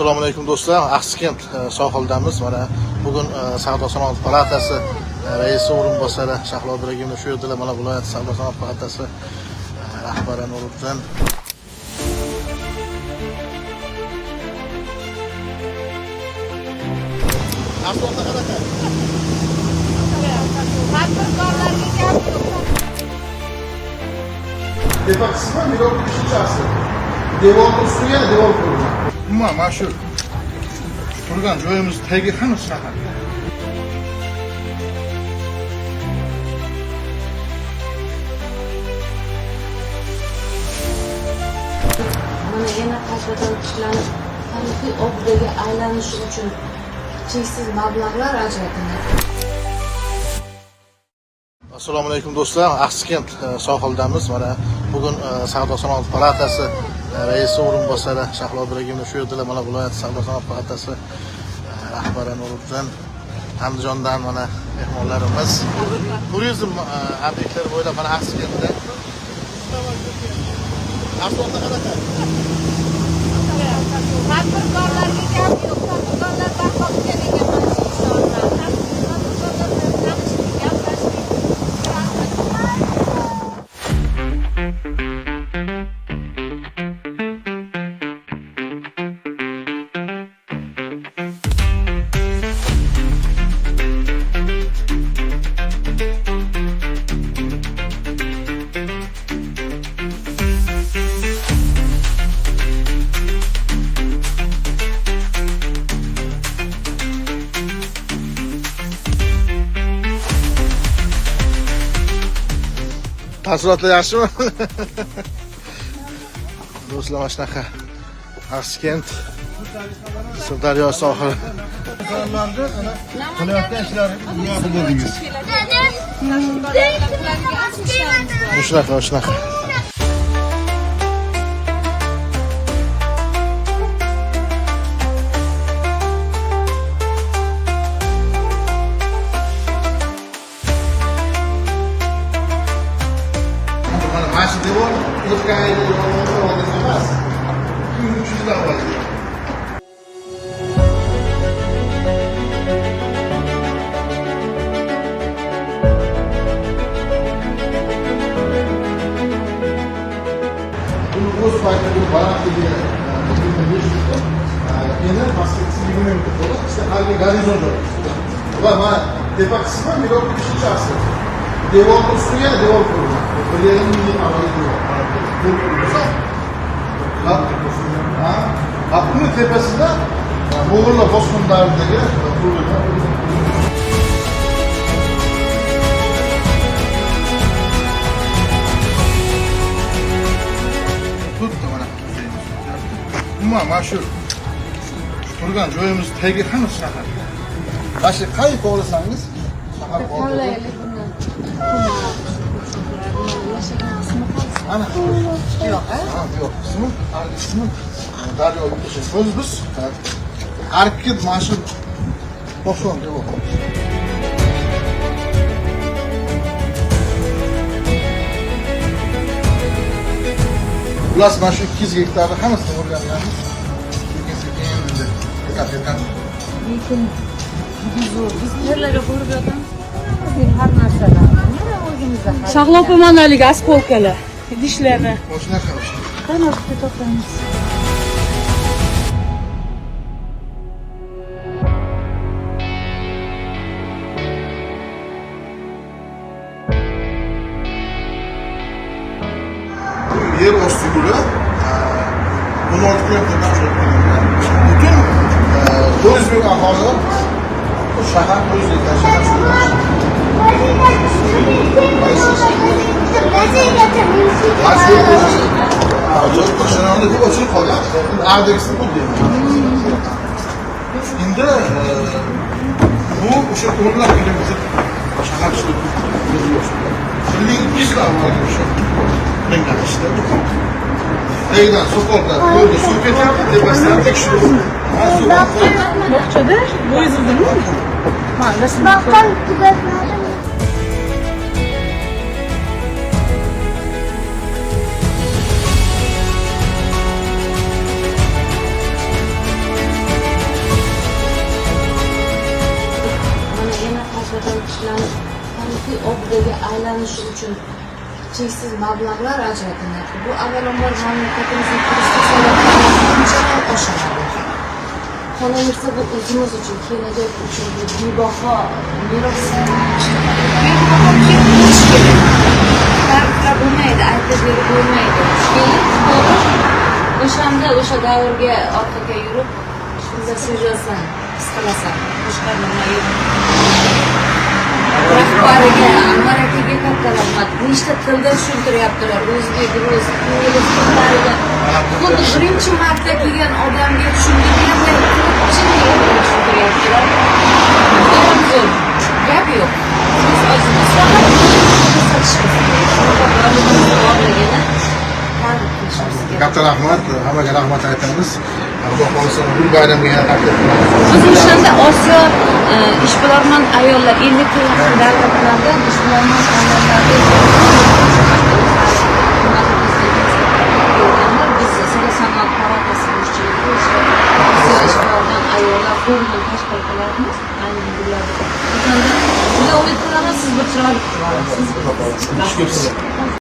Assalomu alaykum do'stlar. Axsikent sohildamiz. Mana bugun Savdo sanoat palatasi raisi o'rinbosari Shahlo Ibragimov shu yerdalar. Mana viloyat Savdo sanoat palatasi rahbari Nuriddin. Arslonda qanaqa? Tadbirkorlarga gap yo'q. Tepa qismi milod 5-asr. Devorning ustiga devor qurilgan. Umuman mana shu turgan joyimiz tagi hammasi shahar. Mana yana qaytadan tiklanib, tarixiy obidaga aylanishi uchun cheksiz mablag'lar ajratiladi. Assalomu alaykum do'stlar. Axsikent sohildamiz. Mana bugun Savdo sanoat palatasi raisi o'rinbosari Shahlo Ibragimov shu yerdalar. Mana viloyat Savdo sanoat palatasi rahbari Nuriddin, Andijondan mana mehmonlarimiz. Turizm obyektlari bo'ylab mana Axsikentda. Arslonda qanaqa? Tadbirkorlarga gap yo'q. Tadbirkorlar barpo qilgan ekan mana shu inshootlarni. Tadbirkorlar bilan tanishdik, gaplashdik. Taassurotlar yaxshimi? Do'stlar, mana shunaqa Axsikent Sirdaryo sohili. Qilayotgan ishlari bo'ldingiz. Shunaqa, shunaqa. Mana shu devor o'tgan yil oldin emas, 2300 yil avval. Buni o'z paytida balandligi 1500 metr, eni pastki qismi 20 metr bo'lib, işte haligi gorizont joylashgan. Va mana tepa qismi milod 5-asr. Devorning ustiga devor qurilgan. 1,5 ming yil avvalgi devor. Ha, uni tepasida mo'g'ullar bosqin davridagi qurilgan. To'rtta mana muzeyimiz. Umuman mana shu turgan joyimiz tagi hammasi shahar. Mana shu qayerga xohlasangiz shahar qoldi. Tanlaylik buni. Yashagan qismi qaysi? Ana. Yo'q, a? Ha, yo'q qismi, argi qismi daryo o'sha. O'zi biz arki mana shu 90 devor. Xullas mana shu 200 gektarni hammasini o'rganamiz. Sekin sekin endi etap etap. Lekin juda zo'r. Biz yerlarga borib yotamiz. Har narsadan. Mana o'zimizda. Shahlo opa, mana haligi осколка lar, idishlarni. Shunaqa o'sha. Qani bitta topamiz. Bu yer osti yo'li 16 kilometrdan cho'zib kelingan. Butun 400 ming aholi bu shahar 400 gektar shahar shu. Mana shu o'zi deb ochilib qolgan. Endi ardagisi bu deyman. Endi bu o'sha o'nlab kilometr shahar ichida 1200 yil avvalgi o'sha qilingan ishlar. Tagidan so'qoqlar, yo'lda suv ketyapti, tepasidan tekshirib. Ha, suv oqib. Bog'chada bo'yizildimi? Mana rasm. Bakkal tugatmadim. Tarixiy obidaga aylanishi uchun cheksiz mablag'lar ajratilyapti. Bu avvalambor mamlakatimizning turistik salohiyatini uncha ham oshiradi. Qolaversa, bu o'zimiz uchun, kelajak uchun bu bebaho meros. Bu yerga ko'rish kerak. Ta'riflab bo'lmaydi, aytib berib bo'lmaydi. Kelib ko'rib, o'shanda o'sha davrga orqaga yurib, shunda sezasan, his qilasan. Boshqa nima yo'q. Rahbariga, Anvar akaga katta rahmat. Nechta tilda tushuntiryaptilar: o'zbek, rus, ingliz tillariga. Xuddi birinchi marta kelgan odamga tushuntirganday qilib, chin niyat tushuntiryaptilar. Judayam zo'r, gap yo'q, so'z ojiz. Biz faqat ko'rsatishimiz kerak, shunaqa boyligimiz borligini ta'rif qilishimiz kerak. Katta rahmat, hammaga rahmat aytamiz. Xudo xohlasa, bu bayramga yana taklif qilamiz. Biz o'shanda Osiyo ishbilarmon ayollar, 50 ta yaqin davlatlardan ishbilarmon ayollarni hurmatli prezidentimiz kelganlar. Biz Savdo sanoat palatasi boshchiligida o'sha Osiyo ishbilarmon ayollar forumini tashkil qilyapmiz ayni kunlarda. O'shanda juda umid qilaman, siz bir chiroyli kutib olasiz. Shukur.